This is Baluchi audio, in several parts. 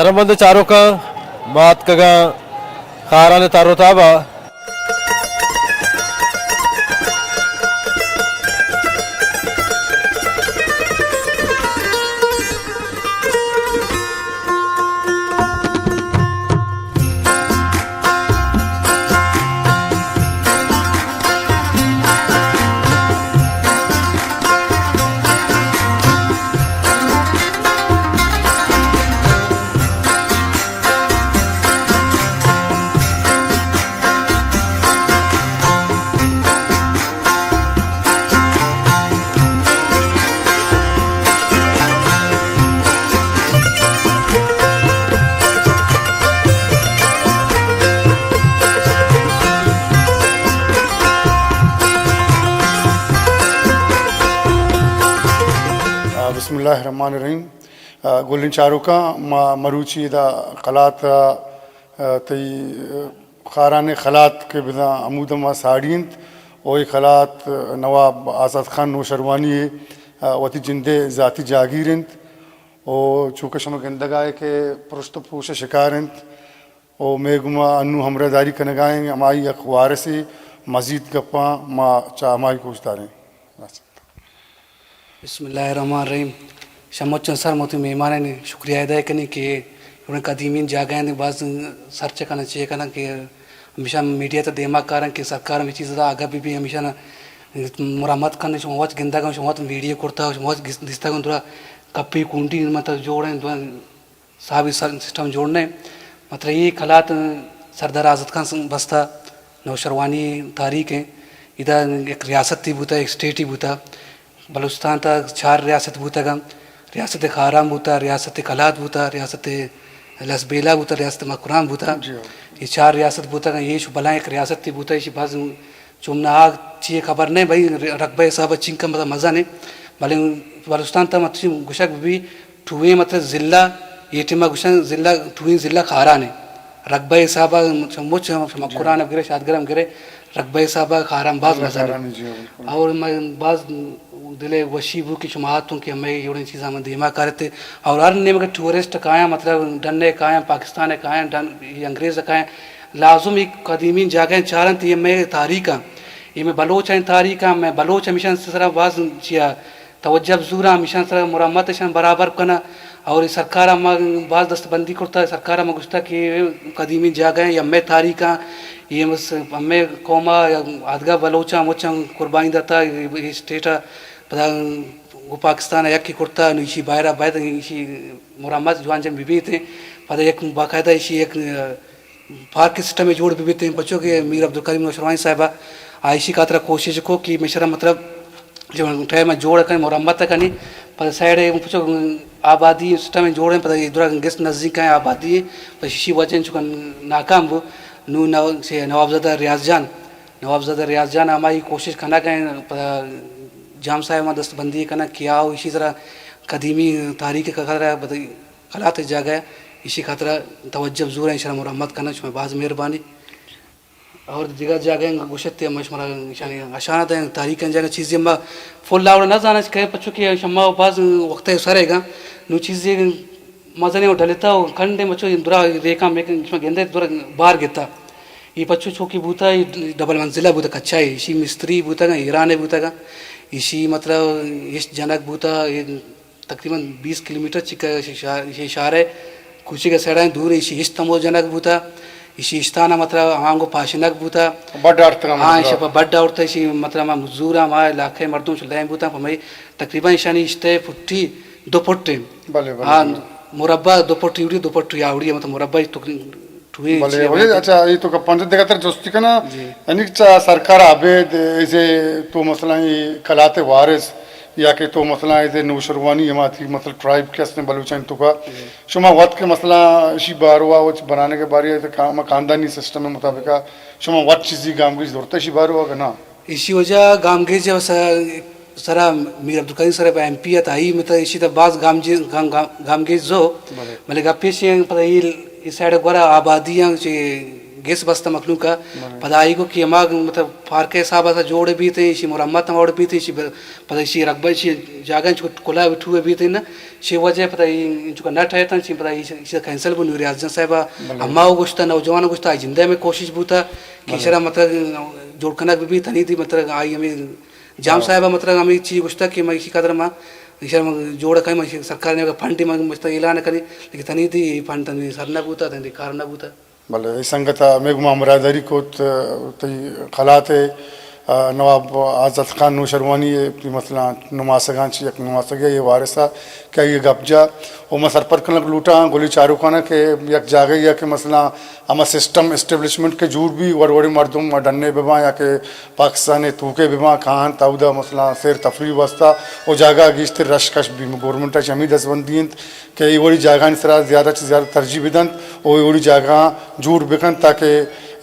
شرمند چاروکاں، ما اتکگاں خاران تر و تابا۔ بسم اللہ الرحمن الرحیم۔ گلیں چاروکاں، ما مروچی ادا قلات ءَ، تئی خاران ءِ قلات کہ بزاں ہمود ءَ ما ساڑی انت، و اے قلات نواب آزاد خان نوشروانی ءِ وتی جند ءِ ذاتی جاگیر انت، و چونکہ شما گندگ ءَ ئے کہ پرشت و پروش ءِ شکار انت، و مئے گوما انوں ہمراہداری کنگ ءَ ایں، ہمائی یک وارثے، مزید گپاں ما چہ ہمائی گوش داریں۔ بسم اللہ الرحمن الرحیم۔ شما مچاں سر ما وتی مہمانانی شکریہ ادا کنیں کہ انہیں قدیمیں جاگہ ایں، باز سرچ کناں، چے کناں کہ ہمیشہ میڈیا تا دیما کاراں کہ سرکار ہمے چیز دا آگاہ بہ بی، ہمیشہ مرمت کنیں۔ شما وت گندگ ءَ، شما وت ویڈیو کرتا، شما وت گس-، دیستگ ءَ درا کپی کونڈی مطلب جوڑ ایں، درا صاحبی سر-، سسٹم جوڑ نہ۔ مطلب اے قلات سردار آزاد خان سنگ بستہ نوشروانی تاریخ ایں۔ ادا یک ریاستے بوتا، یک اسٹیٹے بوتا۔ بلوچستان تا چار ریاست بوتگاں۔ ریاست خاران بوتا، ریاست قلات بوتا، ریاست لسبیلہ بوتا، ریاست مکران بوتا۔ جی ہاں۔ اے چار ریاست بوتگاں، اے شو بلاہیں یک ریاستے بوتا، ایشی باز چوم نہ آ چی خبر نہ، بھئی رقبہ حساب چنکا مزن ایں۔ بلے بلوچستان تا مطلب گوشگ بہ بی ٹوئیں مطلب ضلع، اے ٹائما گوشن ضلع، ٹوئیں ضلع خاران ایں۔ رقبہ حسابا مچ، مچ شما جی۔ قرآن گرے، شادگرم گرے، رقبہ حسابا خاران باز ضلع مزن ایں۔ خاران ایں، جی، بالکل۔ اور من باز دل وشی بو کہ شما آتوں کہ ہمے جوڑیں چیزاں من دیما کارتے۔ اور ہر نیمگا ٹورسٹ کایاں، مطلب ڈن کایاں، پاکستان کایاں، ڈن، اے انگریز کایاں، لازم اے قدیمی جاگہ چارنت، اے مئے تاریخ ایں، اے مئے بلوچ ایں تاریخ ایں، مئے بلوچ ہمیشہ سرا باز چیا توجہ بزوراں، ہمیشاں سرا مرمت اشاں برابر کناں۔ اور اے سرکار ءَ ما باز دست بندی کرتا، سرکار ءَ ما گوشتا کہ اے قدیمی جاگہ ایں، اے ہمے تاریخ ایں، اے بس ہمے قوم ءَ آدگہ بلوچاں مچاں قربانی داتا، اے، اے اسٹیٹ ءَ پدا گوں پاکستان ءَ یکے کرتا، نو ایشی باہر ءَ باید ایشی مرمت جوان جن بہ بیت۔ پدا یک باقاعدہ ایشی یک پارک سسٹم جوڑ بہ بیت، پچو کہ میر عبدالکریم نوشروانی صاحب ءَ ایشی خاطر کوشش کو کہ مشرا مطلب جو ٹائم جوڑ کنی، مرمت کنی، پدا سائیڈ پچو آبادی سسٹم جوڑ ایں، پدا اے درا گس نزدیک ایں آبادی، پدا ایشی وجہ چکا ناکام بو۔ نو نو-، چے نوابزادہ ریاض جان، نوابزادہ ریاض جان ہمائی کوشش کنگ ایں، پدا جام صاحب ما دست بندی کنگ کہ آؤ ایشی سرا قدیمی تاریخ کا خاطر قلات جاگہ ایشی خاطر توجہ بزور ایں، ایشرا مرمت کنگ۔ شما باز مہربانی۔ اور دگہ جاگہ گوشت ما شمارا نشانی اشانہ دیں، تاریخ جاگہ چیزی ما فل آوڑ نہ زاناں کہ پچو کہ شما باز وقت سرے گا، نو چیزی مزنے و ڈلتا و کنڈے مچو درا ریکاں میکن شما گندے درا بار گتا۔ اے پچو چوکی بوتا، اے ڈبل منزلہ بوتا، کچا اے، ایشی مستری بوتا گا، ایران بوتا گا، ایشی مطلب ایش جنک بوتا، اے تقریباً بیست کلومیٹر چکا ایشی شہر، ایشی شہر ءِ کوچگ ءِ سائیڈ ءَ دور، ایشی اشت ہمو جنگ بوتا، ایشی اشتان ءَ مطلب آنگو پاشنگ بوتا۔ بڈ آرتگ ہاں، مطلب۔ ایشی پہ بڈ آورتا، ایشی مطلب ہما مزور ہما علاقہ ءِ مردم چو لائن بوتا، پہ مئے تقریباً ایشانی اشتے پٹی دو پٹ ایں۔ بلے، بلے، ہاں، بلے۔ مربع دو پٹ ایوڑی، دو پٹ آوڑی، مطلب مربع تو ٹوئیں بلے، چی بلے، بنت؟ اچھا، اے تو گپاں دگہ تر جستی کناں، جی۔ یعنی کہ چا سرکار ءَ ابید ایزے تو مثلاً اے کلات ءِ وارث یا کہ تو مثلاً ایزے نوشروانی ہما تئی مثلاً ٹرائب کہ استیں بلوچانی توکا، جی۔ شما وت کہ مثلاً اشی باروا وت بنانگ ءِ بارے ءَ ہما خاندانی سسٹم ءِ مطابق ءَ شما وت چیزی گامگیج زرتہ اشی باروا کہ نا؟ ایشی وجہ گامگیج ءِ س-، سرا میر عبدالکریم صاحب ایم پی ات، آئی مطلب ایشی تا باز گامجی-، گام-، گام-، گامگیج زو۔ بلے۔ بلے گپ ایشی ایں پدا اے، اے سائیڈ گورا آبادی ایں چہ گس بستہ مخلوق ءَ۔ بلے۔ پدا آئی گو کہ ہما مطلب پارک ءِ حساب ءَ جوڑ بیت، ایشی مرمت ہم وڑ بیت، ایشی بر-، پدا ایشی رقبہ، ایشی جاگہ انچو کلاہ ٹوہ بیت نا، چی وجہ پدا ای انچو نہ ٹھہرتن، چی پدا ایشی، ایشی کینسل بو۔ نوری ازجان صاحب ءَ، بلے۔ ہما گوشتہ، نوجوان گوشتہ، آئی جندہ میں کوشش بوتا کہ، بلے۔ ایشرا مطلب جوڑ کنگ بی، تنی دی مطلب آئی ہمیں جام، ہاں۔ صاحب ءَ مطلب ہمیں چی گوشتہ کہ میں ایشی قدر ما ایشرا ما جوڑ کنیں، ما سرکار نے فنڈ ما مشتہ اعلان کنیں، لیکن تنی دی فنڈ تنی سر نہ بوتا، تنی دی کار نہ بوتا۔ بلے، اے سنگت ءَ مئے گوما ہمراہداری کت، تئی قلات ءِ، آ، نواب آزات خان نوشروانی ءِ، مثلاً نماسگاں چہ یک نماسگے ءِ وارث ءَ کہ آئی ءَ گپ جا، و من سرپد کنگ لوٹاں گلی چاروکاں کہ یک جاگہے ءَ کہ مثلاً ہما سسٹم اسٹیبلشمنٹ کہ جوڑ بی، وڑ وڑیں مردم ڈنے بباں یا کہ پاکستان ءِ توکے بباں، کاہنت اودا مثلاً سیر تفریح واسطہ و جاگہ گیشتر رش کش بی۔ گورنمنٹ ءَ چہ ہمے دستبندی انت کہ اے وڑی جاگہانی سرا زیادہ چہ زیادہ ترجیح بدنت و اے وڑی جاگہاں جوڑ بکنت تاکہ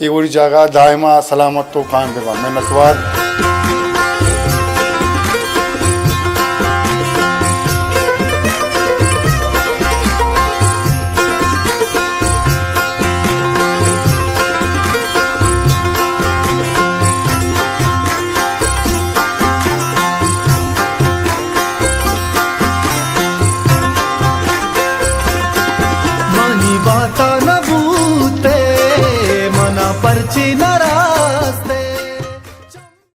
اے وڑی جاگہ دائما سلامت و قائم بباں۔ منتوار۔ منی باتا نہ بوتے، منا پرچی نہ